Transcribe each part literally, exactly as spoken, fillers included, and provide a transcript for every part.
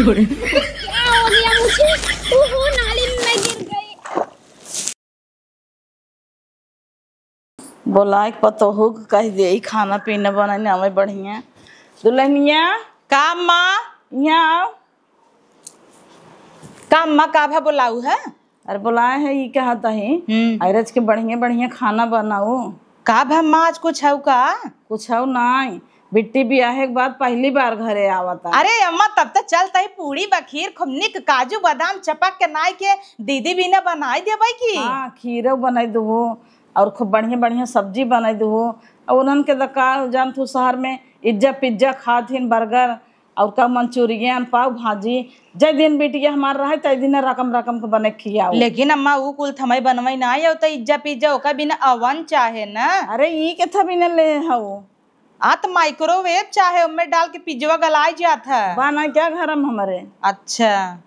क्या हो गया मुझे? ओहो, नाली में मैं गिर गई। बोलाए के पतोहू के कह दे, खाना पीना बनाने आवे बढ़िया। दुल्हनिया, का अम्मा? यहाँ आओ। का अम्मा, का भा बोलाऊ है? अरे बोलाए है, ई कहत ही, हम्म। अरे आज के बढ़िया बढ़िया खाना बनाऊ। का भा अम्मा, आज कुछ हऊ का? कुछ हऊ नाई, बिट्टी बियाहे के बाद पहली बार घरे आवता। अरे अम्मा, तब तो चलता ही पूड़ी बखीर खूब निक काजू बादाम चपक के नाई के दीदी बिना बनाई देबै की? हाँ, खीरो बनाई देबो और खूब बढ़िया बढ़िया सब्जी बनाई देबो। और उन्हन के तो का जान तू, शहर में इज्जा पिज्जा खात हिन, बर्गर और का मंचूरियन, पाव भाजी। जय दिन बिटिया हमार रहे, तय दिन रकम रकम के बने खियाओ। लेकिन अम्मा, ऊ कुल थमई बनवई ना आयो, तो इज्जा पिज्जा ओका बिना अवन चाहे ना। अरे ई के था बिना ले हऊ? आ त माइक्रोवेव चाहे ओमे डाल के पिज्जवा गलाय जात है। बा ना क्या घर में हमरे? अच्छा,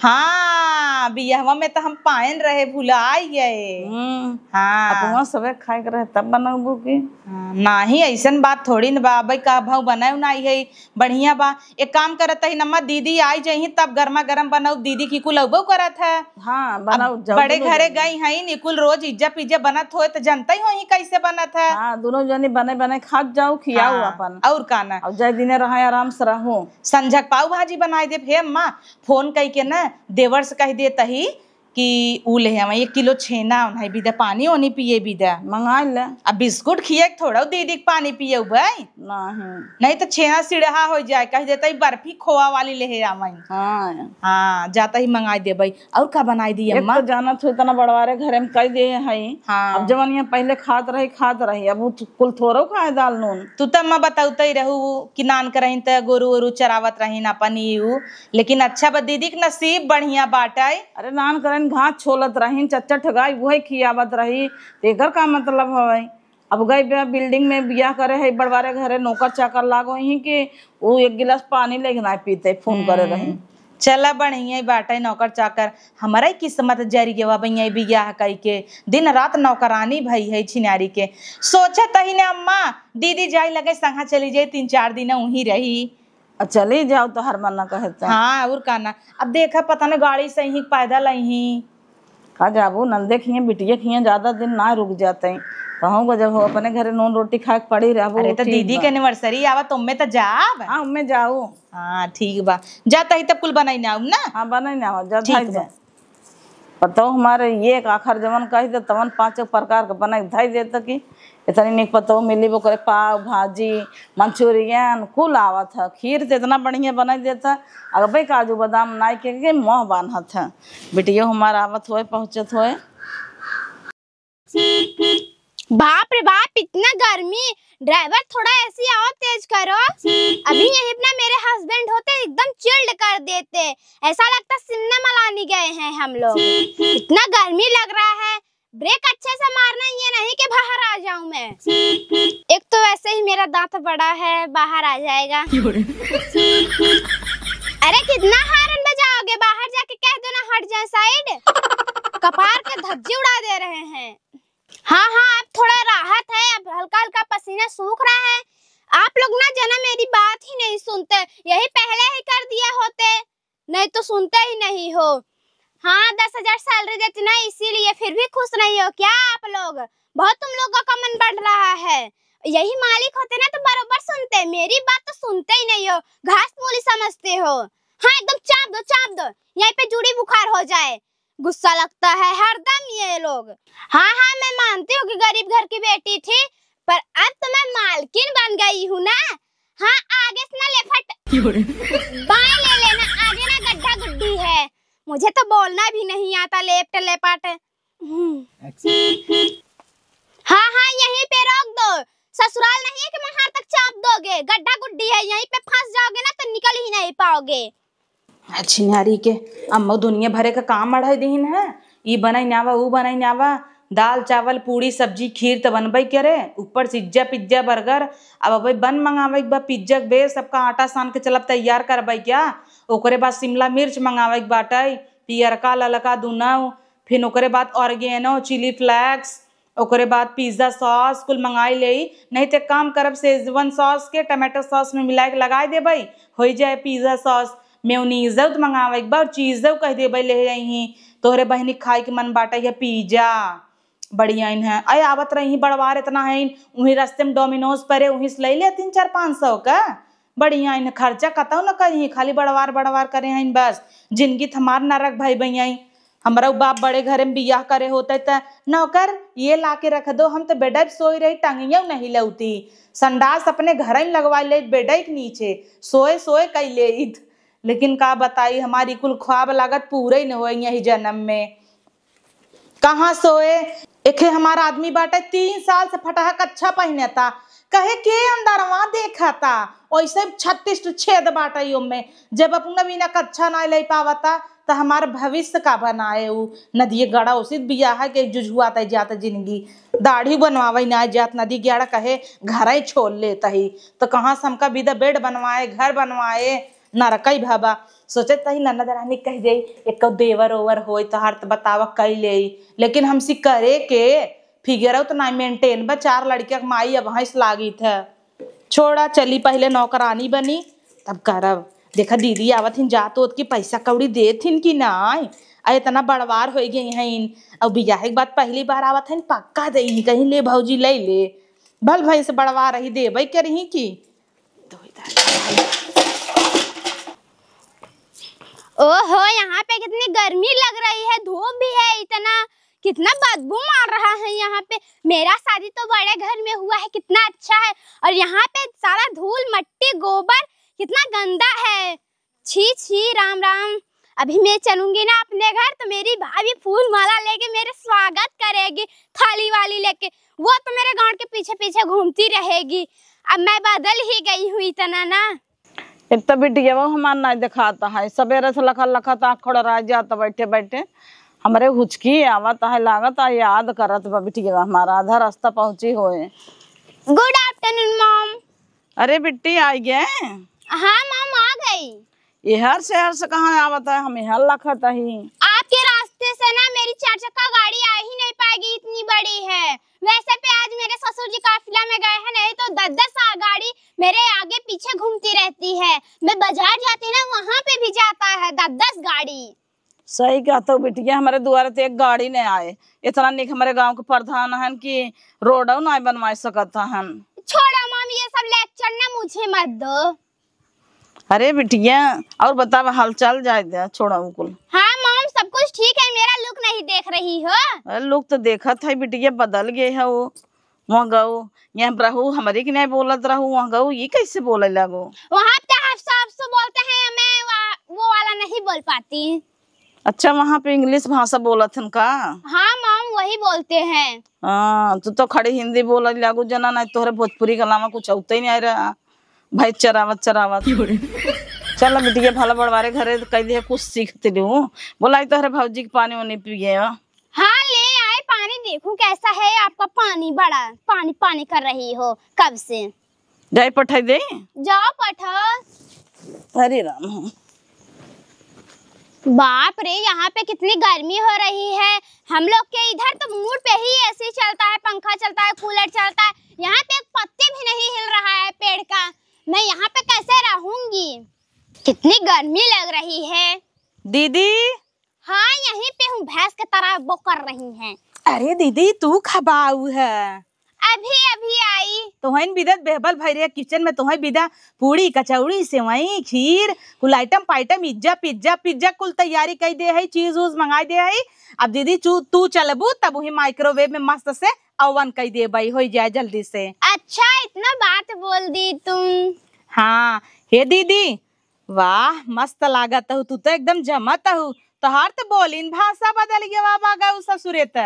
हाँ, बियहवा में त हम पायन रहे, भुलाय गए। हम्म। हाँ। अपना सबे खाए के रहे तब बनबू की? हाँ, नाही, ऐसन बात थोड़ी न बा। अबे का भाव बनाए नाही है, बढ़िया बा। एक काम करत ही नम्मा, दीदी आई जइही तब गर्मा गर्म बनाऊ, दीदी की कुल अउबो करत है। हाँ, बनाऊ, अब जल्दी बड़े हो घरे जाई। गई हई, निकुल रोज इज्जा पिज्जा बनत होए त जनता ही होही कैसे बनत है। हाँ, दोनों जनी बने बने खात जाऊ, खियाऊ हाँ, अपन। और का ना। और जय दिने रहे, आराम से रहू। संझक पाव भाजी बनाए देब। हे अम्मा, फोन कई के ना देवर से कह देत ही कि ऊ ले आवे एक किलो छेना, उन्हें भी दे, पानी ओनी पिए भी दे। मंगाई ले। अब बिस्कुट खिए के थोड़ा दीदी के पानी पिए भाई। नहीं। नहीं तो छेना सिड़हा हो जाए, कह देता ही बर्फी खोआ वाली ले आवे। हाँ। हाँ, जाता ही मंगाई देबई। और का बनाई दी एक अम्मा? तो जानत हो इतना बड़वारे घरे में कई दे हई। हाँ। अब जवन यहाँ पहले खात रही, खात रही, अब उ कुल थोड़ो खाए दाल नून। तू त अम्मा बतौते रहू कि नान करही त गोरू ओरू चरावत रही ना अपन ई ऊ। लेकिन अच्छा बा दीदी के नसीब बढ़िया बाटे। अरे नान करन घास छोलत रही, चच्चा ठगाई उहे खियावत रही, त एकर का मतलब हवे? अब गई बा बिल्डिंग में बियाह करे है बड़वारे घरे, नौकर चाकर लागो ही कि उ एक गिलास पानी लेके ना पीते, फोन करे रही। हम्म, चला बढ़िया बाटे नौकर चाकर, हमारा ही किस्मत जरि गवा बइया बियाह कई के, दिन रात नौकरानी भई है छिनारी के। सोचत ही ने अम्मा, दीदी जाए लगे संगा चली जाए, तीन चार दिन उही रही। आ, चली जाओ, तोहर मन न कहे त। हाँ, और का ना। अब देखा, पता न गाड़ी से ही पैदल अइही। का जाबू, नंदे खिए, बिटिया खिए, ज्यादा दिन ना रुक जाते। कहूँ को जब हो अपने घरे नून रोटी खाए के पड़ी रहबू, अरे, तो ठीक दीदी बा। के एनिवर्सरी आवा, तो उम्मे तो जाब। हाँ, उम्मे जाऊ। हाँ, ठीक बा। जाता ही तब कुल बनाई ना, ना? हाँ, बनाई ना, जा, ठीक भाई बा। जा। पतोह हमारे ये एक आखर जवन कही दे, तवन पाँच प्रकार के बनाई के धई देत कि इतनी नीक पतोह मिली, ओकरे पाव भाजी, मंचूरियन कुल आवत ह। खीर त इतना बढ़िया बनाई देत ह, अगबे काजू बादाम नाई के, के मोह बान्हत ह। बिटियो हमार आवत होए, पहुँचत होए। बाप रे बाप, इतना गर्मी। ड्राइवर, थोड़ा एसी और तेज करो। अभी यहीं अपना मेरे हस्बैंड होते, एकदम चिल्ड कर देते। ऐसा लगता सिमना मलानी गए हैं हम लोग। इतना गर्मी लग रहा है, ब्रेक अच्छे से मारना, ये नहीं कि बाहर आ जाऊं मैं। एक तो वैसे ही मेरा दांत बड़ा है, बाहर आ जाएगा। अरे कितना हॉर्न बजाओगे, बाहर जाके कह दो ना हट जाए साइड। कपार के धज्जी उड़ा दे रहे हैं। हाँ हाँ, अब थोड़ा राहत है, अब हल्का हल्का पसीना सूख रहा है। आप लोग ना जना मेरी बात ही नहीं सुनते, यही पहले ही कर दिया होते। नहीं तो सुनते ही नहीं हो। हाँ, दस हजार सैलरी देती ना, इसीलिए। फिर भी खुश नहीं हो क्या आप लोग? बहुत तुम लोगों का मन बढ़ रहा है। यही मालिक होते ना तो बरोबर सुनते, मेरी बात तो सुनते ही नहीं हो, घास मूली समझते हो। हाँ, एकदम चाप दो, चाप दो, यहीं पे जूड़ी बुखार हो जाए। गुस्सा लगता है हरदम ये लोग। हाँ हाँ, मैं मानती हूँ कि गरीब घर की बेटी थी, पर अब तो मैं मालकिन बन गई हूँ ना। हाँ, आगे से ना लेफ्ट, बाएं ले लेना, आगे ना गड्ढा गुड्ढी है। मुझे तो बोलना भी नहीं आता, लेफ्ट लेफ्ट। हम्म। हाँ हाँ, यहीं पे रोक दो। ससुराल नहीं है कि बाहर तक चाप दोगे, गड्ढा गुड्ढी है, यहीं पे फंस जाओगे ना तो निकल ही नहीं पाओगे। आ छिनारी के, अम्मा दुनिया भरे का काम अढ़ाई दिहिन है, ई बनाई नावा, ऊ बनाई नावा, दाल चावल पूड़ी सब्जी खीर त बनबई करे, ऊपर से इज्जा पिज्जा बर्गर। अब अबे बन मंगावे के बा, पिज्जा के बेस, सबका आटा सान के चलब तैयार करबई क्या? ओकरे बाद शिमला मिर्च मंगावे के बाटे, पियरका ललका दुनौ, फिर ओकरे बाद ऑर्गेनो, चिली फ्लेक्स, ओकरे बाद पिज्जा सॉस कुल मंगाई लेई। नहीं तो एक काम करब, शेजवान सॉस के टमाटो सॉस में मिला के लगाई देबई, होई जाए पिज्जा सॉस। मेयोनीजौ त मंगावे के बा, और चीजौ कह देबै ले अइहीं। तोहरे बहिनी खाए के मन बाटे है पिज्जा, बढ़िया इन है। अय आवत रही बड़वार इतना है, उहीं रस्ते में डोमिनोज परे, उहीं से ले लेतिन चार पाँच सौ का। बढ़िया इन खर्चा कतौ न करी, खाली बड़वार बड़वार करे हैं बस। जिंदगी त हमार नरक भई बइयाई। हमरा उ बाप बड़े घरे में बियाह करे होते त नौकर ये लाके रख दो, हम त बेडै पे सोई रही, टंगियौ नहीं लौती। संडास अपने घरे में लगवा ले, बेडै के नीचे सोए सोए कई लेइत। लेकिन का बताई, हमारी कुल ख्वाब लागत पूरे न होए यही जन्म में। कहाँ सोए? एखे हमार आदमी बाटे, तीन साल से फटहा कच्छा पहिनता, कहे के अंदरवा देखता, ओइसे छत्तीस ठो छेद बाटे ओमे। जब अपना बिना कच्छा ना ले पावता, त हमार भविष्य का बनाए? उ नदिये गड़ा उसी बियाह के जुझुआत जात जिंदगी, दाढ़ी बनवावे ना जात, नदी गेड़ा कहे घरे छोड़ लेत ही, त कहाँ से हमका बिदा बेड बनवाए, घर बनवाए, नरकई भवा। सोचत तही ननद रानी कह जाई, एको देवर ओवर होई तोहार त बतावा कई लेई, लेकिन हमसी करे के फिगरौ त ना मेंटेन बा। चार लड़किया के माई अब हंस लागित है। छोड़ा, चली पहले नौकरानी बनी, तब करब। देखा दीदी आवत हिन, जात होत की पैसा कौड़ी देत हिन कि नाई। आ इतना बड़वार हो गई हैं, अब बियाह के बाद पहली बार आवत हैं, पक्का दे ही कहीं, ले भौजी ले ले। भल भाई से बड़वार रही, देबै करी की। ओहो, यहाँ पे कितनी गर्मी लग रही है, धूप भी है इतना, कितना बदबू मार रहा है यहाँ पे। मेरा शादी तो बड़े घर में हुआ है, कितना अच्छा है, और यहाँ पे सारा धूल, मट्टी, गोबर कितना गंदा है। छी छी, राम राम। अभी मैं चलूंगी ना अपने घर तो मेरी भाभी फूल माला लेके मेरे स्वागत करेगी, थाली वाली लेके। वो तो मेरे गांड के पीछे पीछे घूमती रहेगी। अब मैं बदल ही गई हूँ इतना ना। एक तो बिटिया वो हमार नाई दिखाता है, सबेरे से लखत लखत आँख खोड़रा जात बैठे बैठे। हमरे हुचकी आवत है, लागत है याद करत बा बिटिया हमारा, आधा रास्ता पहुँची होए। Good afternoon mom। अरे बिट्टी, आई गए? हाँ mom, आ गई। एहर शहर से कहाँ आवत है? हम एहर लखत ही। आपके रास्ते से ना मेरी चार चक्का गाड़ी आ ही नहीं पाएगी, इतनी बड़ी है। वैसे पे आज मेरे ससुर जी काफिला में गए हैं, नहीं तो दस दस आ-, गाड़ी मेरे आगे पीछे घूमती रहती है। मैं बाजार जाती ना, वहाँ पे भी जाता है दस दस गाड़ी। सही कहत हो बिटिया, हमरे दुआरे तो एक गाड़ी नहीं आए। इतना निक हमरे गाँव के प्रधान हन कि रोडो नहीं बनवा सकत हन। छोड़ो mom, ये सब lecture ना मुझे मत दो। अरे बिटिया, और बतावा, हालचाल जाए दे, छोड़ा उ कुल। हाँ mom, सब कुछ ठीक है, मेरा look नहीं देख रही हो? अरे look तो देखत है बिटिया, बदल गए है वो। वहाँ गऊ, यहाँ रहू, हमरे के नहीं बोलत रहू, वहाँ गऊ, ये कैसे बोले लागो? वहाँ पे हफ्सो हफ्सो बोलते हैं, मैं वा-, वो वाला नहीं बोल पाती। अच्छा, वहाँ पे English भाषा बोलत हन का? हाँ mom, वही बोलते हैं। हाँ, तू तो खड़ी हिंदी बोले लागो जना, नहीं तोहरे भोजपुरी के अलावा कुछ औते ही नहीं आ रहा। भाई चरावत चरावत। चल बिटिया, भला बड़वारे घरे कह दिए, कुछ सीखते रहू। बोलाई तोहरे भौजी के पानी उनी पिए। हाँ, ले आए पानी, देखूं कैसा है आपका पानी, बड़ा पानी पानी कर रही हो कब से। जाए पठाई दे। जाओ पठाओ। अरे राम। बाप रे, यहाँ पे कितनी गर्मी हो रही है। हम लोग के इधर तो मुड़ पे ही AC चलता है, पंखा चलता है, cooler चलता है, यहाँ पे एक पत्ती भी नहीं हिल रहा है पेड़ का। मैं यहाँ पे कैसे रहूंगी, कितनी गर्मी लग रही है। दीदी। हाँ, यहीं पे हूँ, भैंस के तरह वो कर रही हैं। अरे दीदी, तू कब आऊ है? अभी अभी आई। तोहइन बिदत बेहबल भई रहे kitchen में, तोहइन बिदा पूड़ी, कचौड़ी, सेवई, खीर, कुल item पाइटम, इज्जा पिज्जा, पिज्जा कुल तैयारी कई दे है, चीज उज मंगाई दे है। अब दीदी चू-, तू चलबू तब वही microwave में मस्त से oven कई देबई, होई जाए जल्दी से। अच्छा, इतना बात बोल दी तुम। हाँ, हे दीदी, वाह, मस्त लागत हऊ, तू तो एकदम जमत हऊ। तोहार तो बोलिन भाषा बदल गया बा गऊ ससुरे त।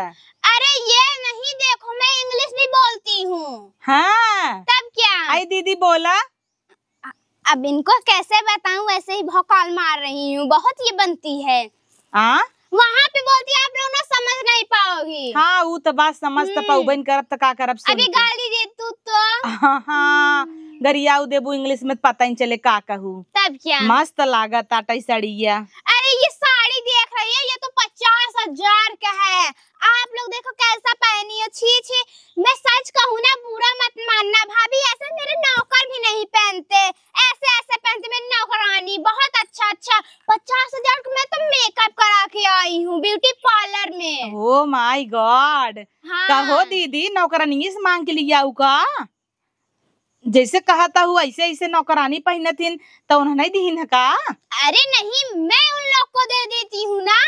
अरे ये नहीं, देखो मैं English भी बोलती हूँ। हाँ। तब क्या? आई दीदी बोला। अ-, अब इनको कैसे बताऊं, ऐसे ही भौकाल मार रही हूँ, बहुत ये बनती है। हाँ? वहाँ पे बोलती है, आप लोग ना समझ नहीं पाओगी। हाँ, ऊ तो बात समझ तो हम्म। पाउबे न करब, तो का करब सुन अभी के। गाली दे तू तो। हाँ, हाँ, हम्म। गरियाऊ देबू English में, पता ही चले का कहू। तब क्या? मस्त लागत आटा ई साड़िया। अरे, ये साड़ी देख रही है, ये तो पचास हजार का है। आप लोग देखो कैसा पहनी हो, छी, छी। मैं सच कहूँ ना, बुरा मत मानना भाभी, ऐसे मेरे नौकर भी नहीं पहनते, ऐसे, ऐसे पहनते मेरी नौकरानी। बहुत अच्छा, अच्छा ई नौकरानी से मांग के लियाऊ का? जैसे कहत हऊ, ऐसे ऐसे नौकरानी पहिनत हिन, त उन्हें नहीं दिहिन है का? अरे नहीं, मैं उन लोग को दे देती हूँ ना।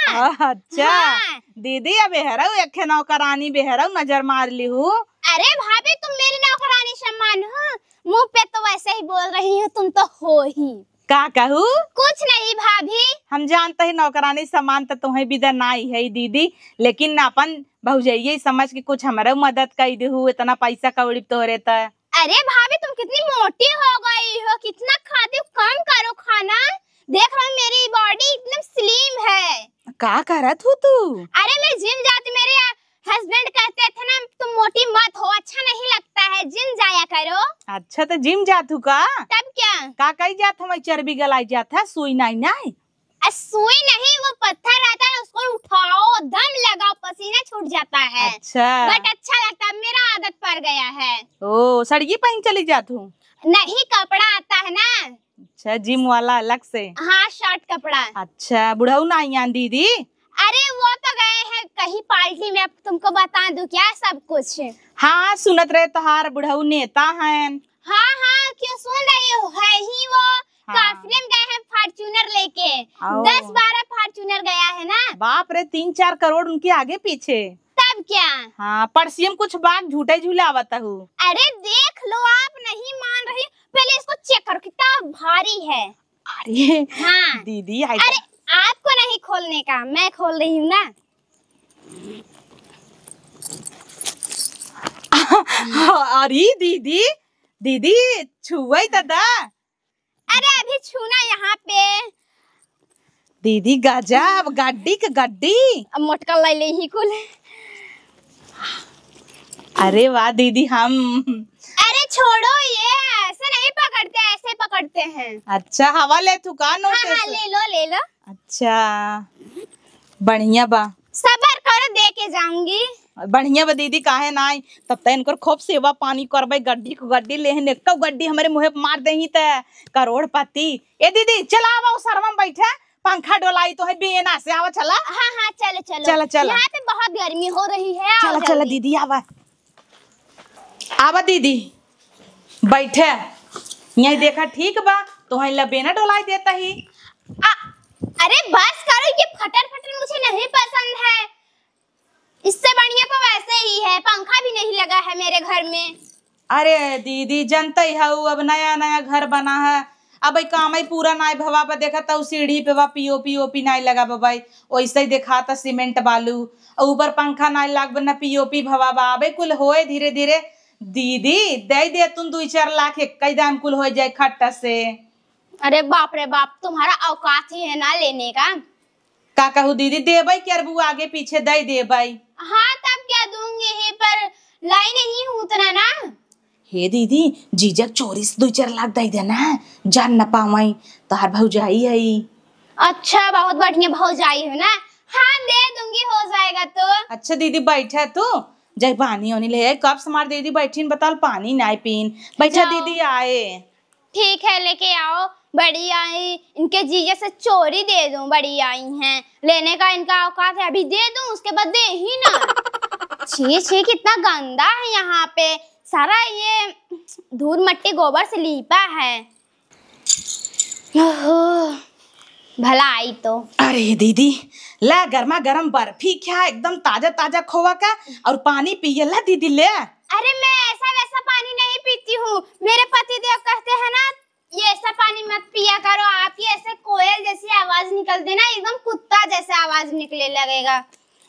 अच्छा। हाँ। दीदी, अब एहरऊ एक ठे नौकरानी बेहरऊ नजर मार लिहू। अरे भाभी, तुम मेरी नौकरानी समान हो, मुंह पे तो वैसे ही बोल रही हो, तुम तो हो ही। का कहू? कुछ नहीं भाभी। हम जानते ही नौकरानी समान त तुहें बिदा नाई है दीदी, लेकिन अपन भौजइये समझ के कुछ हमरऊ मदद कई देहू, इतना पैसा कौड़ी तोहरे त। अरे भाभी, तुम कितनी मोटी हो गई हो, कितना खाती हो, कम करो खाना। देख रहे हो मेरी बॉडी एकदम स्लिम है। का करत हो तू? अरे मैं जिम जाती, मेरे हस्बैंड कहते थे ना, तुम मोटी मत हो, अच्छा नहीं लगता है, जिम जाया करो। अच्छा, तो जिम जात हू का? तब क्या? का कई जात, हमारी चर्बी गलाई जात है, सुई नाई नाई। आ, सुई नहीं, वो पत्थर रहता है, उसको उठाओ, दम लगाओ, पसीना छूट जाता है। अच्छा। But अच्छा लगता है, मेरा आदत पड़ गया है। ओ, सड़िये पहन चली जात हूँ? नहीं, कपड़ा आता है ना। अच्छा, जिम वाला अलग से? हाँ, शर्ट कपड़ा। अच्छा, बुढ़ऊ नाई आन दीदी? अरे, वो तो गए हैं कहीं पार्टी में, अब तुमको बता दूं क्या सब कुछ? हाँ, सुनत रहे तोहार बुढ़ऊ नेता हैं। हाँ, हाँ, क्यों सुन रही हो? है ही वो। हाँ। काफिले में गए हैं Fortuner लेके। आओ। दस बारह Fortuner गया है ना। बाप रे, तीन चार करोड़ उनके आगे पीछे। तब क्या? हाँ, पड़सियम कुछ बाग झूठे झूलावत हूँ। अरे देख लो, आप नहीं मान रही, पहले इसको चेक करो कितना भारी है। अरे हाँ। दीदी, आई अरे आपको नहीं खोलने का, मैं खोल रही हूँ ना। अरे दीदी, दीदी छुए दादा। अरे अभी छूना यहाँ पे। दीदी गजब, गड्डी के गड्डी। अब मोटका लाई ले ही कुल। अरे वाह दीदी, हम अरे छोड़ो, ये ऐसे नहीं पकड़ते, ऐसे पकड़ते हैं। अच्छा, हवा ले तू का नोटे हाँ, हाँ, से? ले लो, ले लो। अच्छा, बढ़िया बा। सबर करो, दे के जाऊंगी। बढ़िया बा दीदी, काहे नाई? तब त इनकर खूब सेवा पानी करबै, गड्डी को गड्डी लेहन, एक्को गड्डी हमरे मुँहे पे मार देही त करोड़पति। ए दीदी, चला आवा, ओ सरवा में बैठे, पंखा डोलाई तो है बेना से, आवा चला। हाँ, हाँ, चलो, चलो। चला, चला। यहाँ पे बहुत गर्मी हो रही है, आओ चला, चला जल्दी। दीदी, आवा। आवा दीदी, बैठे। यही देखा, ठीक बा, तोहई ला बेना डोलाई देता ही। आ, अरे बस करो, ये फटर फटर मुझे नहीं पसंद है। इससे बढ़िया तो वैसे ही है, पंखा भी नहीं लगा है मेरे घर में। अरे दीदी, जनते हऊ, अब नया नया घर बना है, अब ई कामई पूरा नाई भवा बा। देखा त सीढ़ी पे बा, पीओपी ओपी नाई लगा बा भाई, वैसे ही देखाता सीमेंट बालू, और ऊपर पंखा नाई लाग बा, ना पीओपी भवा बा। अबे कुल होए धीरे धीरे। दीदी, दे दे तुम दुई चार लाख, एक ही दाम कुल हो जाए खट्टा से। अरे बाप रे बाप, तुम्हारा औकात ही है ना लेने का। का कहू दीदी, देबै करबू, आगे पीछे दे देबै। हाँ, तब क्या, दूंगी ही, पर लाई नहीं हूँ उतना ना। हे दीदी, जीजक चोरी से दुई चार लाख दे देना, जान न पावई, तोहार भौजाई है। अच्छा, बहुत बढ़िया भौजाई है ना। हाँ, दे दूंगी, हो जाएगा तो। अच्छा दीदी, बैठा तू, जाई पानी ओनी ले आई। कब से हमार दीदी बैठीन बताल, पानी नाई पीन। बैठा जाओ। दीदी आए। ठीक है, लेके आओ। बड़ी आई, इनके जीजे से चोरी दे दूं, बड़ी आई हैं, लेने का इनका औकात है, अभी दे दूं, उसके बाद दे ही ना। छी छी, कितना गंदा है यहाँ पे, सारा ये धूल मट्टी गोबर से लीपा है। ओहो, भला आई तो। अरे दीदी, ला गर्मा गर्म बर्फी खा, एकदम ताजा ताजा खोवा का, और पानी पिए ला दीदी ले। अरे मैं ऐसा वैसा पानी नहीं पीती हूँ, मेरे पति देव कहते हैं ना, ये ऐसा पानी मत पिया करो, आपकी ऐसे कोयल जैसी आवाज निकलती ना, एकदम कुत्ता जैसे आवाज निकले लगेगा।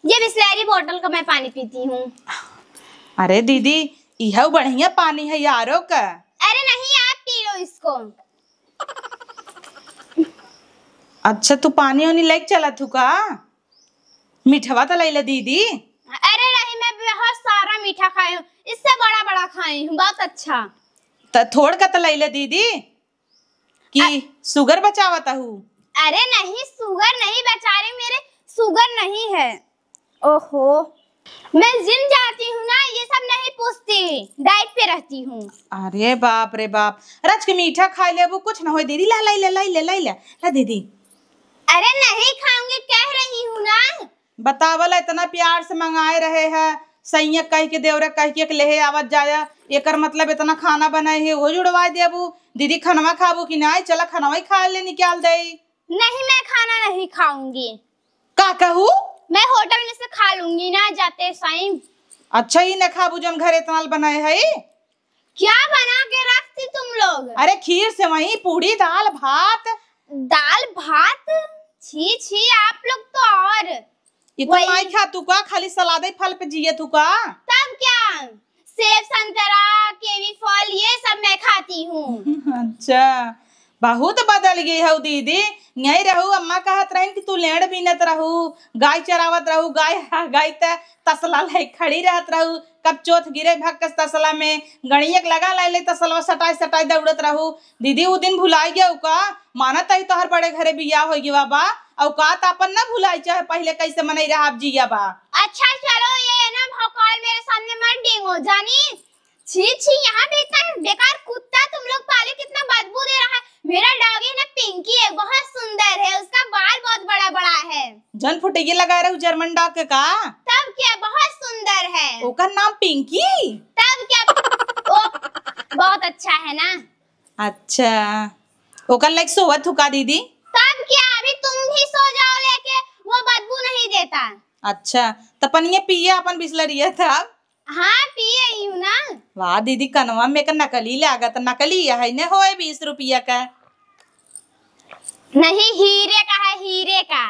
ये बिसलेरी बोतल का मैं पानी पीती हूँ। अरे दीदी, इहउ बढ़िया पानी है यारो का। अरे नहीं, आप पी लो इसको। अच्छा, तू पानी ओनी लेके चलत हू का? मीठवा त लैले दीदी। अरे नहीं, मैं बहुत सारा मीठा खाई हूँ, इससे बड़ा बड़ा खाई हूँ, बहुत अच्छा। त थोड़ का त लैले दीदी, कि अ- शुगर बचावत हू? अरे नहीं, शुगर नहीं बचा रही, मेरे शुगर नहीं है। ओहो, मैं जिम जाती हूँ ना, ये सब नहीं पूछती, डाइट पे रहती हूँ। अरे बाप रे बाप, रच के मीठा खाई लेबू, कुछ न होई दीदी। ला, ला, ला, ला, ला, ला, ला, ला दीदी। अरे नहीं खाऊंगी, कह रही हूँ ना। बतावल, इतना प्यार से मंगाए रहे हैं, सैया कह के, देवरा कह के, एक लेहे आवत जाया, एकर मतलब इतना खाना बनाए है, वो जुड़वा देबू। दीदी, खनवा खाबू कि नाई? चला, खनवा ही खा ले, निकाल दे। नहीं, मैं खाना नहीं खाऊंगी। का कहू? मैं होटल में से खा लूंगी ना जाते साईं। अच्छा, ही न खाबू जौन घर इतना बनाए है। क्या बना के रखती तुम लोग? अरे, खीर, सेवई, पूड़ी, दाल, भात। दाल, भात? छी, छी, आप लोग तो और ये तो वही। माई खा तू का, खाली सलादे फल पे जिए तू का? तब क्या, सेब, संतरा, कीवी फल, ये सब मैं खाती हूँ। अच्छा, बहुत बदल गई हऊ दीदी। यही रहू, अम्मा कहत रहिन कि तू लेंड़ बीनत रहू, गाय चरावत रहू, गाय, गाय त तसला लाई खड़ी रहत रहू, कब चोथ गिरे भक्कस तसला में, गणियक लगा लाई ले तसलवा सटाई सटाई दौड़त रहू। दीदी, उ दिन भुलाई गया का? मानत ही तोहर बड़े घरे बियाह हो गया बा, औकात आपन ना भुलाई, चाहे पहले कैसे मनई रहा, अब जिया बा। अच्छा, चलो, ये ना भौकाल मेरे सामने मत डेंगो, जानी? छी, छी, यहाँ भी इतना बेकार कुत्ता तुम लोग पाले, कितना बदबू दे रहा है। मेरा डॉगी ना पिंकी है, बहुत सुंदर है, उसका बाल बहुत बड़ा बड़ा है। जन फुटेगी लगा रहू जर्मन डॉग के का? तब क्या, बहुत सुंदर है। ओकर नाम पिंकी? तब क्या, ओ, बहुत अच्छा है ना। अच्छा, ओकर लाइक सोवत हु का दीदी? तब क्या, अभी तुम भी सो जाओ लेके, वो बदबू नहीं देता। अच्छा, त पनिया पिए अपन बिसलरिया था। हाँ, पिए ही हूँ ना। वाह दीदी, कनवा में एक नकली लागत, नकली है ने होए बीस रुपया का। नहीं, हीरे का है, हीरे का।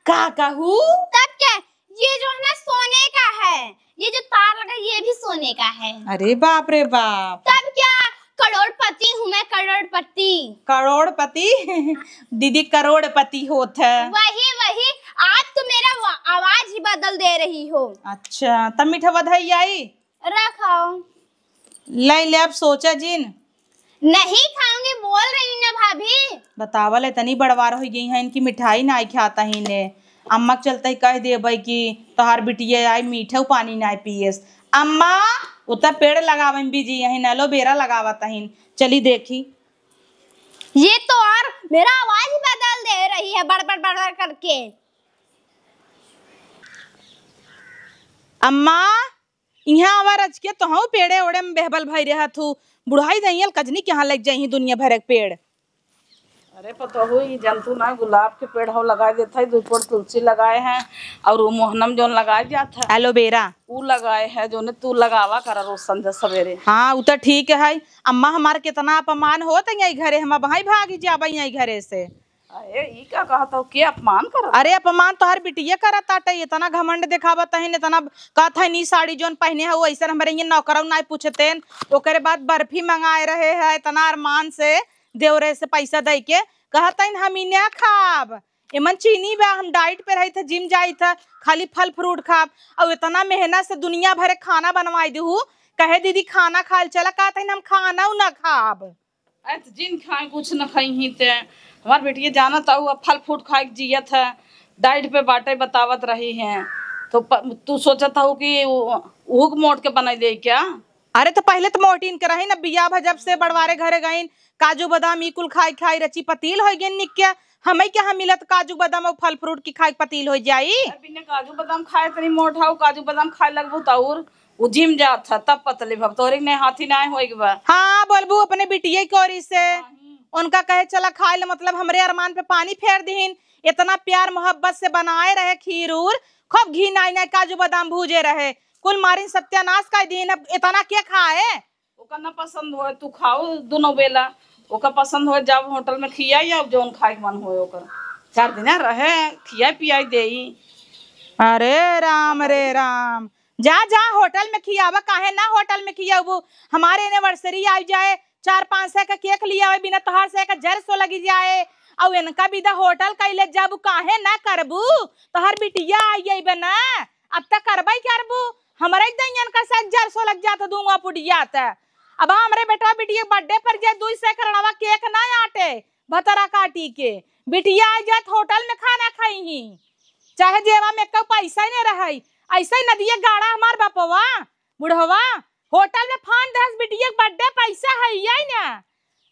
का कहू? तब क्या, ये जो है ना सोने का है, ये जो तार लगा ये भी सोने का है। अरे बाप रे बाप। तब क्या, करोड़पति हूँ मैं, करोड़पति। करोड़पति? दीदी करोड़पति होत है। वही, वही। आप तो मेरा वा-, आवाज ही बदल दे रही हो। अच्छा, तब मीठा बधाई आई? रखाओ। ले ले, अब सोचा जिन। नहीं खाऊंगी, बोल रही ना भाभी। बतावल, इतनी बड़वार हो गई है, इनकी मिठाई ना खात ही ने। अम्मा के चलते ही कह देबै कि तोहार बिटिया आई मीठा पानी ना पियस। अम्मा, उतना पेड़ लगावे में बिजी हइन, एलोवेरा लगावत हइन, चली देखी। ये तो और मेरा आवाज ही बदल दे रही है, बड़बड़ बड़बड़ करके। अम्मा, इहाँ आवा रच के, तोहू पेड़े ओड़े में बेहबल भई रहत हू। बुढ़ाई दइयल कजनी के यहाँ लग जाई दुनिया भर के पेड़। अरे पतोहू, ई जंतु ना गुलाब के पेड़ हो लगाए देत है, दो पेड़ तुलसी लगाए हैं और वो मोहनम जोन लगाए जात है, एलोवेरा। ऊ लगाए है जोने तू लगावा करा रोज संझा सवेरे। हाँ, ऊ तो ठीक है। अम्मा हमार कितना अपमान होत है यही घरे, हम अब भाई भागी जाबे यही घरे से। अरे, ई का कहत हो? के अपमान करत? अरे, अपमान तोहर बिटिया करत ताटे, इतना घमंड देखावत हइन, इतना कहत हइन, "ई साड़ी जोन पहने हउ, ऐसन हमरे ये नौकरऊ नाय पूछतेन।" ओकरे बाद बर्फी मंगाए रहे है, इतना अरमान से, देवरे से पैसा दइ के, कहत हइन, "हम ई ना खाब, एमन चीनी बा, हम डाइट पे रहित है, जिम जाइत है, खाली फल फ्रूट खाब।" अउ इतना मेहनत से दुनिया भरे खाना बनवाई दिहू, कहे, "दीदी, खाना खाइल चला," कहत हइन, "हम खाना उ ना खाब।" अरे त जिन खाए, कुछ न खाई ही ते। हमार बेटिया जानत हऊ, अब फल फ्रूट खाए के जियत है, डाइट पे बाटे बतावत रही है। तो प-, तू सोचत हऊ कि उ-, उहू के मोट के बनाई दे क्या? अरे त पहले त मोटीन के रही न, बियाह भा जब से बड़वारे घरे गईन, काजू बादाम ई कुल खाई खाई रची पतील हो गईन निक के। हमें क्या हम मिलत काजू बादाम और फल फ्रूट की खाए के पतील हो जाई? अरे बिना काजू बादाम खाए तनी मोट हऊ, काजू बादाम खाए लगबू त और उ जिम जात ह, तब पतली भब, तोहरे ने हाथी नाय होए के बा। हाँ, बोलबू अपने बिटिया के ओरी से। नहीं। उनका कहे चला खाए ले, मतलब हमरे अरमान पे पानी फेर दिहिन। इतना प्यार मोहब्बत से बनाए रहे खीर उर, खूब घी नाई नाई काजू बादाम भूजे रहे। कुल मारिन सत्यानाश कर दिहिन, अब इतना के खाए? ओकर ना पसंद होए, तू खाओ दोनों बेला, ओकर पसंद होए, जब होटल में खियाई, अब जौन खाए के मन होए ओकर। चार दिन रहे, खियाई पियाई देई। अरे राम रे राम, जा, जा, होटल में खियावा, काहे ना होटल में खियाबू? हमारे एनिवर्सरी आ जाए, चार पाँच सौ का केक लियावे, बिना तोहार से का जर सो लगी जाए, अउ इनका बिदा होटल कइले जाबू, काहे ना करबू? तोहार बिटिया आई अइबे ना, अब तक करबे करबू। हमरे दइयन का से जर सो लग जात, दूंगा पुड़िया त। अब हमरे बेटवा बिटिया के बर्थडे पर जे दुई सौ करणवा केक ना आटे, भतरा काटी के, बिटिया आ जात होटल में खाना खाई ही, चाहे जेबा में एको पैसा ही नहीं रहे। ऐसे ही नदिया गाड़ा हमार बपवा, बुढ़वा, होटल में फान दहस बिटिया के बर्थडे, पैसा है ही ना,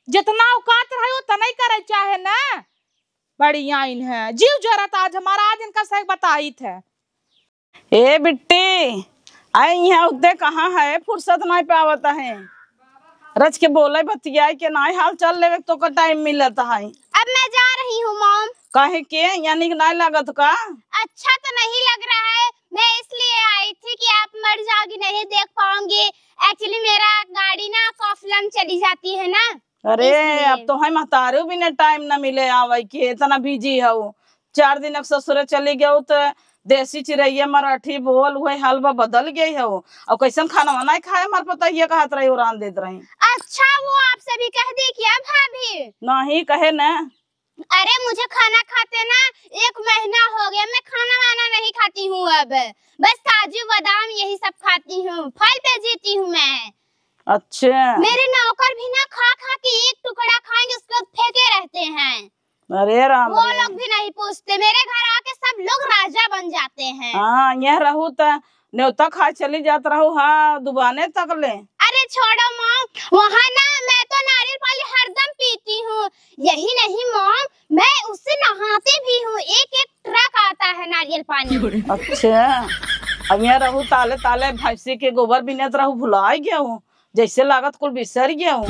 जितना औकात रहे उतना ही करे चाहे ना। बड़ी आइन है, जीव जरत आज हमारा, आज इनका सही बताइत है। ए बिट्टी, आए यहाँ उतने कहाँ है, फुर्सत नहीं पावत है। रच के बोले बतियाए के नाई हाल चाल लेवे तो का टाइम मिलत है। अब मैं जा रही हूँ मॉम। काहे के, यानी कि नाई लागत का? अच्छा तो नहीं लग रहा है, मैं इसलिए आई थी कि आप मर जाओगी, नहीं देख पाऊंगी। एक्चुअली मेरा गाड़ी ना कॉफलन चली जाती है ना, अरे, इसलिए। अब तो है महतारू भी ने टाइम ना मिले आवे के, इतना बिजी हऊ। चार दिन एक ससुरे चली गऊ तो देसी चिरैया मराठी बोल, उहे हाल बा, बदल गई हऊ। और कैसन खाना वाना खाए, हमार पता ये कहत रही, उड़ान देत रही। अच्छा, वो आपसे भी कह दी क्या भाभी? नहीं कहे न। अरे, मुझे खाना खाते ना एक महीना हो गया, मैं खाना वाना नहीं खाती हूँ अब, बस काजू बादाम यही सब खाती हूँ, फल पे जीती हूँ मैं। अच्छा। मेरे नौकर भी ना खा खा के एक टुकड़ा खाएंगे, उसके बाद फेंके रहते हैं। अरे राम वो रे। लोग भी नहीं पूछते, मेरे घर आके सब लोग राजा बन जाते हैं। हाँ, यहाँ रहू त न्योता खाए चली जात रहू हा दुबाने तक ले। अरे छोड़ो मॉम, वहाँ ना मैं तो नारियल पानी हरदम पीती हूँ। यही नहीं मॉम, मैं उससे नहाती भी हूँ, एक एक ट्रक आता है नारियल पानी। अच्छा, अब यहाँ रहू ताले ताले भैंसी के गोबर बिनत रहू, भुलाई गया हूँ, जैसे लागत कुल बिसर गया हूँ।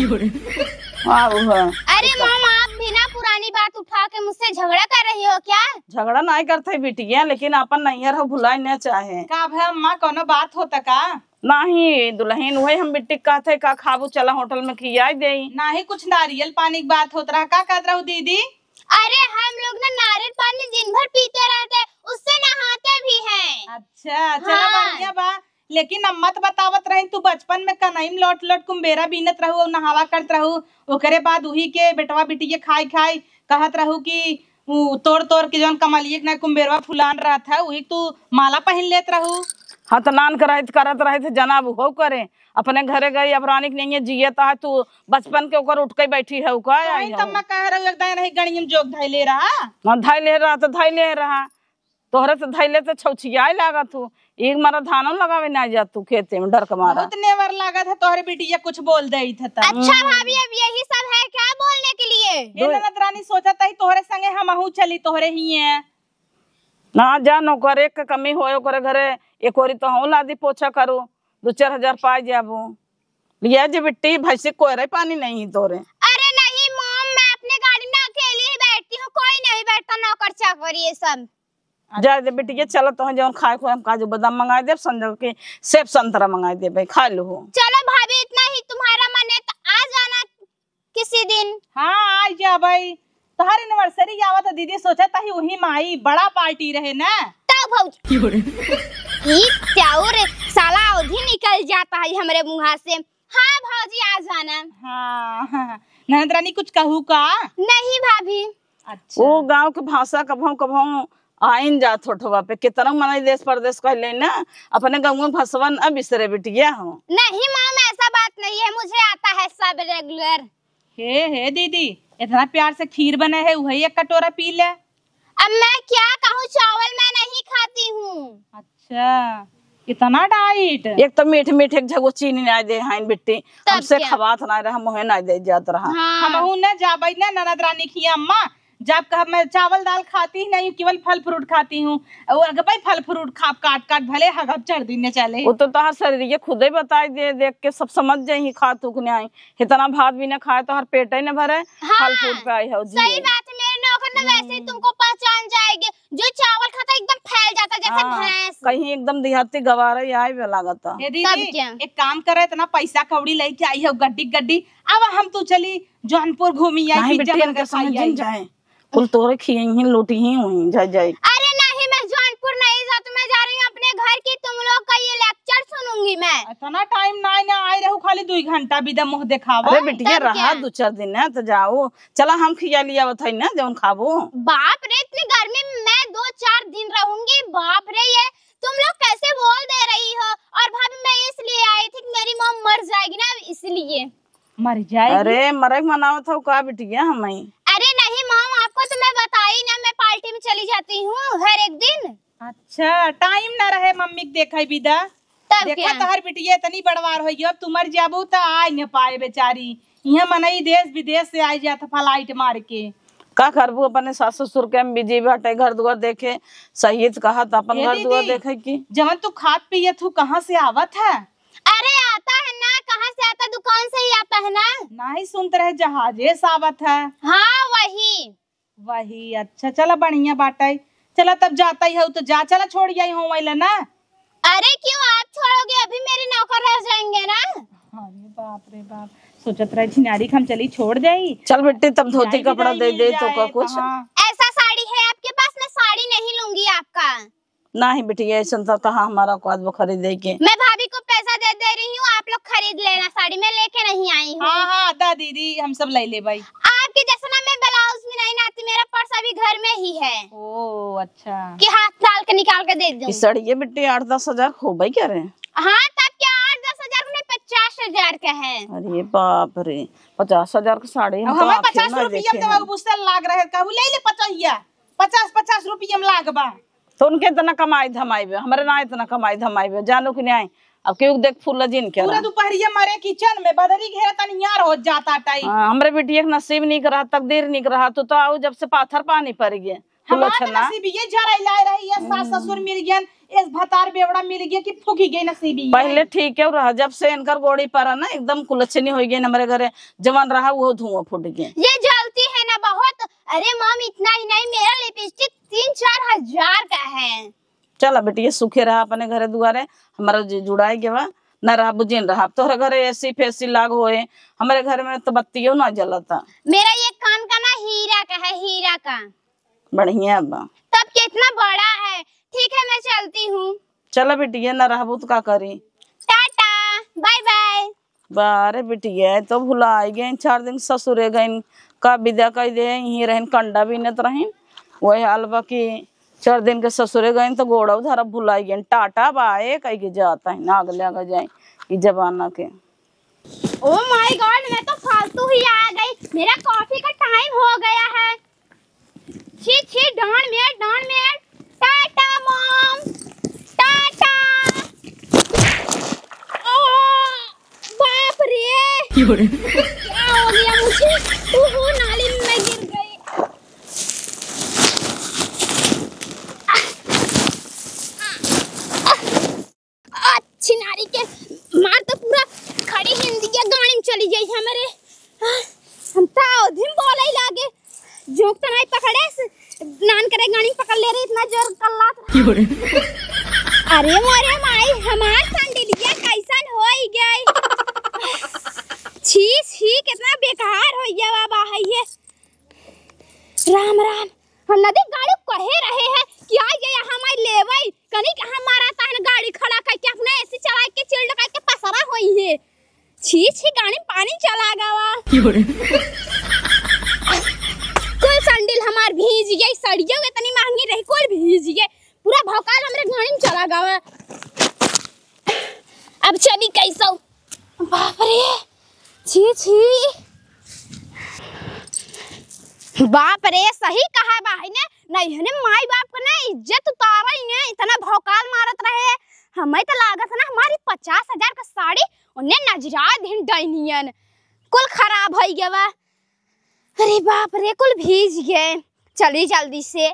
हाँ, वो है। अरे मॉम, आप भी ना पुरानी बात उठा के मुझसे झगड़ा कर रही हो क्या? झगड़ा नहीं करते बिटिया, लेकिन अपन नैहर हो भुलाए न चाहे। का भा अम्मा, कोनो बात होता का? नहीं दुल्हन, वही हम बिट्टी के कहते, का खाबू, चला होटल में खियाई देई। नाही, कुछ नारियल पानी की बात होत रहा, का कहत रहू दीदी? अरे हम लोग ना नारियल पानी दिन भर पीते रहते, उससे नहाते भी हैं। अच्छा, चला हाँ। बढ़िया बा। लेकिन अम्मा तो बतावत रही, तू बचपन में कनई में लोट लोट कुम्बेरा बीनत रहू और नहावा करत रहू, ओकरे बाद उही के बेटवा बिटिया खाई खाई कहत रहू कि उ तोड़ तोड़ के जौन कमलिए के ना कुम्बेरवा फुलान रहत है, उही के तू माला पहिन लेत रहू। हाँ, तो नान करहित करत रहित जना अब हो करे, अपने घरे गई, अब रानी के नहीं जियत है, तू बचपन के ओकर उठ के बैठी है, का आई तब हो? मैं कह रहू, एक दाई नहीं गणियम जोग धैले रहा। हाँ, धैले रहा तो धैले रहा, तोहरे से धैले तो छौछियाए लागत हूँ, एक मारा धानो लगावे ना जा तू खेते में, डर के मारा। बहुत नेवर लागत है तोहरे बिटिया कुछ बोल दे था तब। अच्छा भाभी, अब यही सब है क्या बोलने के लिए? ए दो ननद रानी, सोचत ही तोहरे संगे हमहू चली, तोहरे ही है। ना जा, नौकर एक के कमी होए ओकरे घरे, एक ओरी तो हम लादी पोछा करू, दो चार हजार पाए जाबू। लिया जे बिट्टी, भैंसी कोयरे पानी नहीं तोरे। अरे नहीं मॉम, मैं अपने गाड़ी में अकेली ही बैठती हूँ, कोई नहीं बैठता नौकर चाकर ये सब। जा दे बिटिया, चलो तो जौन खाए को हम काजू बादाम मंगाए देब, संजो के सेब संतरा मंगाए देबे, खा लो। चलो भाभी, इतना ही तुम्हारा मन है तो आ जाना किसी दिन। हाँ, आ जाबे। तोहार एनिवर्सरी आवत है दीदी, सोचत ही वही माई बड़ा पार्टी रहे ना। तब भौजी। ई चाउर साला अवधी निकल जाता है हमरे मुँहा से। हाँ भौजी, आ जाना। हाँ, ननद रानी कुछ कहू का? नहीं भाभी। अच्छा। वो गाँव के भाषा कभौ कभौ आइन जात होठवा पे, कितना मनई देश परदेश कहले ना, अपने गाँव में भसवा न बिसरे बिटिया हो। नहीं मॉम, ऐसा बात नहीं है, मुझे आता है सब रेगुलर। हे, हे दीदी, इतना प्यार से खीर बने है, वही एक कटोरा पी ले। अब मैं क्या कहूँ, चावल मैं नहीं खाती हूँ। अच्छा, इतना डाइट? एक तो मीठ मीठ एक झगो चीनी ना दे हैं बिट्टी, तब हमसे क्या? खवात ना रहा, मुँहे ना दे जात रहा। हाँ। हमहू न जाबै ना ननद रानी खिया अम्मा, जब कहब मैं चावल दाल खाती ही नहीं, केवल फल फ्रूट खाती हूँ। और अगर भाई फल फ्रूट खाब काट काट भले हगब चढ़ दिन चले। वो तो तोहार शरीर ये खुदे बताई दे, देख के सब समझ जाई, खा तू के नहीं। इतना भात भी ना खाए, तोहार पेट ही ना भरे, हाँ, फल फ्रूट पे आई हो सही जिए। बात है, मेरे नौकर ना वैसे ही हम्म। तुमको पहचान जाएंगे। जो चावल खाता एकदम फैल जाता जैसे हाँ, भैंस। कहीं एकदम देहाती गवारा ही आए बे लागत। हे तब दीदी, क्या? एक काम करे, इतना पैसा कौड़ी लेके आई हो गड्डी गड्डी, अब हम तू चली जौनपुर घूमी आई, नहीं पिज्जा बिट्टी, बर्गर इनके खाई समझ आई। जाए। कुल तोरे खियइहीं, लूटिहीं हुई, जाए, जाए। अरे नहीं, मैं जौनपुर नहीं जाती, मैं जा रही हूँ अपने घर की, तुम लोग का ये लेक्चर सुनूंगी मैं। इतना टाइम ना, ना आए रहू, खाली दुई घंटा बिदा मुँह देखावा। अरे बिटिया, तब रहा क्या? दो चार दिन है तो जाओ, चला हम खिया लिया बताई ना जौन खाबो। बाप रे, इतनी गर्मी में मैं दो चार दिन रहूंगी, बाप रे, ये तुम लोग कैसे बोल दे रही हो? और भाभी, मैं इसलिए आई थी कि मेरी मॉम मर जाएगी ना, इसलिए। मर जाएगी? अरे, मरे के मनावत हो का बिटिया हमई? अरे नहीं मॉम, आपको तो मैं बताई ना, मैं पार्टी में चली जाती हूँ हर एक दिन। अच्छा, टाइम ना रहे मम्मी के देखे बिदा। तब देखा क्या? तोहर बिटिया इतनी बड़वार होई, अब तू मर जाबू त आए न पाए बेचारी। यहाँ मनई देश विदेश से आई जात फ्लाइट मार के। का करबू, अपने सास ससुर के हम बिजी बाटे, घर दुआर देखे, सही त कहा त अपन ए घर दुआर दीदी, देखे की। जवन तू खात पियत हू, कहाँ से आवत है? अरे आता है ना, कहाँ से आता, दुकान से ही आता है ना। नाही सुनत रहे जहाजे से आवत है। हाँ वही। वही, अच्छा, चला बढ़िया बाटे। चला तब जाता ही हऊ तो जा, चला छोड़ आई हूँ वही ना। अरे क्यों आप छोड़ोगे, अभी मेरे नौकर रह जाएंगे ना। अरे बाप रे बाप, सोचत रहे छिनारी के हम चली छोड़ जाई। चल बेटी, तब धोती छिनारी कपड़ा भी दे मिल दे तो का जाए, कुछ। हाँ। ऐसा साड़ी है आपके पास, मैं साड़ी नहीं लूंगी आपका। नाही बेटी, ऐसन तो कहाँ हमारा औकात बा खरीदे के। मैं भाभी को पैसा दे दे रही हूँ, आप लोग खरीद लेना साड़ी, मैं लेके नहीं आई हूँ। हाँ, हाँ, दा दीदी, हम सब ले लेबै। आपके जैसा ना मैं ब्लाउज भी नहीं नाती, मेरा पर्स अभी घर में ही है। ओ, अच्छा। कि हाथ डाल के निकाल के दे दूँ। ई साड़ी ये बेटी आठ दस हजार होबै क्या रे? हाँ, तब क्या, आठ दस हजार नहीं, पचास हजार का है। अरे बाप रे, पचास हजार का साड़ी हम अब तो हमें आँखें पचास ना रुपया देखे में हैं। गुस्सा लाग रहे, कहू ले ले पचहिया, पचास, पचास रुपया में लाग बा। तो उनके इतना कमाई धमाई बे, हमरे ना इतना कमाई धमाई बे, जानो कि नहीं। अब केहू देख फूल जिन के पूरा रहा। दोपहरिया मरे किचन में, बदरी घेरे तनियार हो जाता टाइम। हाँ, हमरे बिटिया के नसीब निक रहा, तकदीर निक रहा, तो, तो आऊ जब से पाथर पानी पड़ गए। हमार तो कुलछना। नसीब ये झराई लाए रही है, सास हम्म। ससुर मिल गए, इस भतार बेवड़ा मिल गए कि फूकी गई नसीबी। पहले ठीक है रहा, जब से इनकर गोड़ी पड़ा ना, एकदम कुलछनी हो गई हमरे घरे, जवन रहा वो धुआं फूट गए। ये जलती है ना बहुत। अरे मॉम, इतना ही नहीं, मेरा लिपस्टिक तीन चार हजार का है। चला बेटी, ये सुखे रहा अपने घरे दुआरे, हमारा जु-, जुड़ाई गवा, न रहा बुझिन रहा। अब तोहरे घरे एसी फेसी लाग होए, हमरे घर में तो बत्तियों ना जलता। मेरा ये कान का ना हीरा का है, हीरा का। बढ़िया बा। तब कितना बड़ा है। ठीक है, मैं चलती हूँ। चला बेटी, ये ना रहबू तो का करी? Tata, bye bye. बा रे बिटिया, तो भुलाई गइन, चार दिन ससुरे गइन, का विदा कइ दे, यहीं रहिन, कंडा बीनत रहिन। वही हाल बा कि चार दिन के ससुरे गइन, तो गोड़व धरब भुलाई गइन। टाटा बाय कहि के जात हइन, आगे ले आगे जाए, ई जमाना के। Oh my God, मैं तो फालतू ही आ गई, मेरा कॉफी का टाइम हो गया है। छी, छी, डांड मेर, डांड मेर। टाटा मॉम, टाटा। ओ, बाप रे। क्यों रे? क्या हो गया मुझे? ओहो, नाली में मैं गिर गई। अच्छी नारी के मार तो पूरा खड़ी हिंदी के गाड़ी में चली गई हमरे। हम तो अवधी में बोले लागे, जोंक तो नहीं पकड़े, नान करे गाड़ी में पकड़ ले रही, इतना जोर कल्लात रहा। अरे मोरे माई, हमार सैंडलिया कैसन होई गई। छी, छी, कितना बेकार होई गया बाबा है ये। राम राम। हम नदी गाड़ी कहे रहे हैं कि आ गया हमारी लेवई, कनी के हमारा तहन गाड़ी खड़ा करके अपने एसी चला के चिल्ड करके पसरा होई है। छी छी, गाड़ी में पानी चला गवा। कुल संडिल हमार भीज गई, सड़ियो इतनी महंगी रही, कुल भीज गए। पूरा भौकाल हमरे गाड़ी में चला गवा। अब चली कैसो? बाप रे, छी छी। बाप रे, सही कहा बहिने, नहीं हने माई बाप का ना इज्जत उतारा ही ने, इतना भौकाल मारत रहे। हमें तो लागत है ना हमारी पचास हजार का साड़ी उन्हें नजरा दिन डाइनियन कुल खराब हो गया बा। अरे बाप रे, कुल भीज गए। चली जल्दी से।